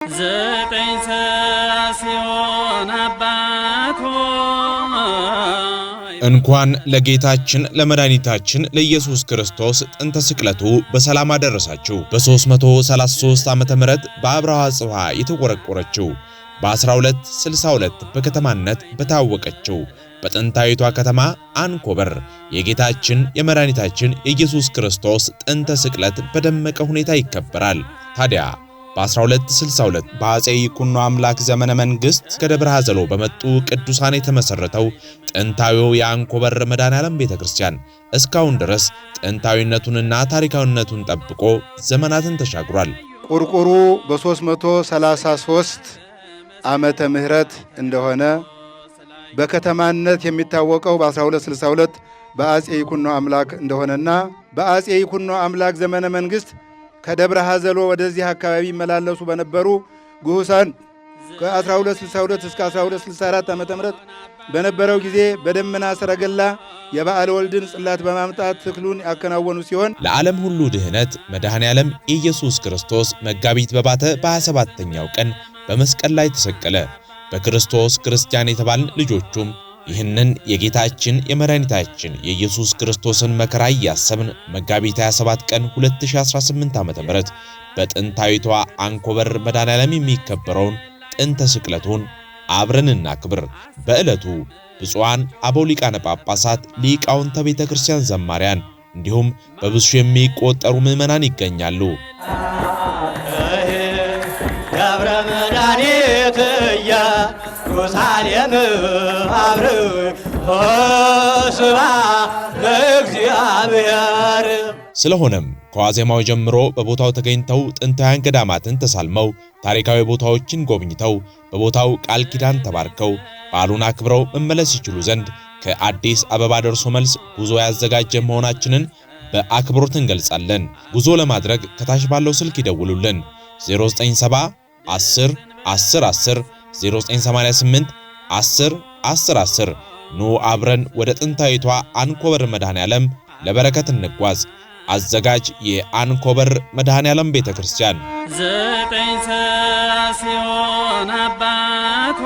9 ሰዓት ሲሆን አባቶ። እንኳን ለጌታችን ለመድኃኒታችን ለኢየሱስ ክርስቶስ ጥንተ ስቅለቱ በሰላም አደረሳችሁ። በ333 ዓመተ ምህረት በአብርሃ አጽብሃ የተቆረቆረችው፣ በ1262 በከተማነት በታወቀችው በጥንታዊቷ ከተማ አንኮበር የጌታችን የመድኃኒታችን የኢየሱስ ክርስቶስ ጥንተ ስቅለት በደመቀ ሁኔታ ይከበራል። ታዲያ በ1262 በአፄ ይኩኖ አምላክ ዘመነ መንግስት ከደብረ ሐዘሎ በመጡ ቅዱሳን የተመሰረተው ጥንታዊው የአንኮበር መድኃኔዓለም ቤተክርስቲያን እስካሁን ድረስ ጥንታዊነቱንና ታሪካዊነቱን ጠብቆ ዘመናትን ተሻግሯል። ቁርቁሩ በ333 ዓመተ ምህረት እንደሆነ፣ በከተማነት የሚታወቀው በ1262 በአፄ ይኩኖ አምላክ እንደሆነና በአፄ ይኩኖ አምላክ ዘመነ መንግስት ከደብረ ሐዘሎ ወደዚህ አካባቢ ይመላለሱ በነበሩ ግሁሳን ከ1262 እስከ 1264 ዓ ም በነበረው ጊዜ በደመና ሰረገላ የበዓለ ወልድን ጽላት በማምጣት ትክሉን ያከናወኑ ሲሆን፣ ለዓለም ሁሉ ድህነት መድኃኔዓለም ኢየሱስ ክርስቶስ መጋቢት በባተ በ27ኛው ቀን በመስቀል ላይ ተሰቀለ። በክርስቶስ ክርስቲያን የተባልን ልጆቹም ይህንን የጌታችን የመድኃኒታችን የኢየሱስ ክርስቶስን መከራ እያሰብን መጋቢት 27 ቀን 2018 ዓ.ም በጥንታዊቷ አንኮበር መድኃኔዓለም የሚከበረውን ጥንተ ስቅለቱን አብረን እናክብር። በዕለቱ ብፁዓን አበው ሊቃነ ጳጳሳት፣ ሊቃውንተ ቤተ ክርስቲያን፣ ዘማሪያን እንዲሁም በብዙ የሚቆጠሩ ምዕመናን ይገኛሉ። ደብረ መድኃኒት ኢየሩሳሌም አብርህ ስብሐት ለእግዚአብሔር። ስለሆነም ከዋዜማው ጀምሮ በቦታው ተገኝተው ጥንታውያን ገዳማትን ተሳልመው፣ ታሪካዊ ቦታዎችን ጎብኝተው፣ በቦታው ቃል ኪዳን ተባርከው በዓሉን አክብረው መመለስ ይችሉ ዘንድ ከአዲስ አበባ ደርሶ መልስ ጉዞ ያዘጋጀ መሆናችንን በአክብሮት እንገልጻለን። ጉዞ ለማድረግ ከታች ባለው ስልክ ይደውሉልን። 097 10 10 10፣ 0988 10 10 10። ኑ አብረን ወደ ጥንታዊቷ አንኮበር መድኃኔዓለም ለበረከት እንጓዝ። አዘጋጅ የአንኮበር መድኃኔዓለም ቤተክርስቲያን። 9 ሰዓት ሲሆን አባቶ።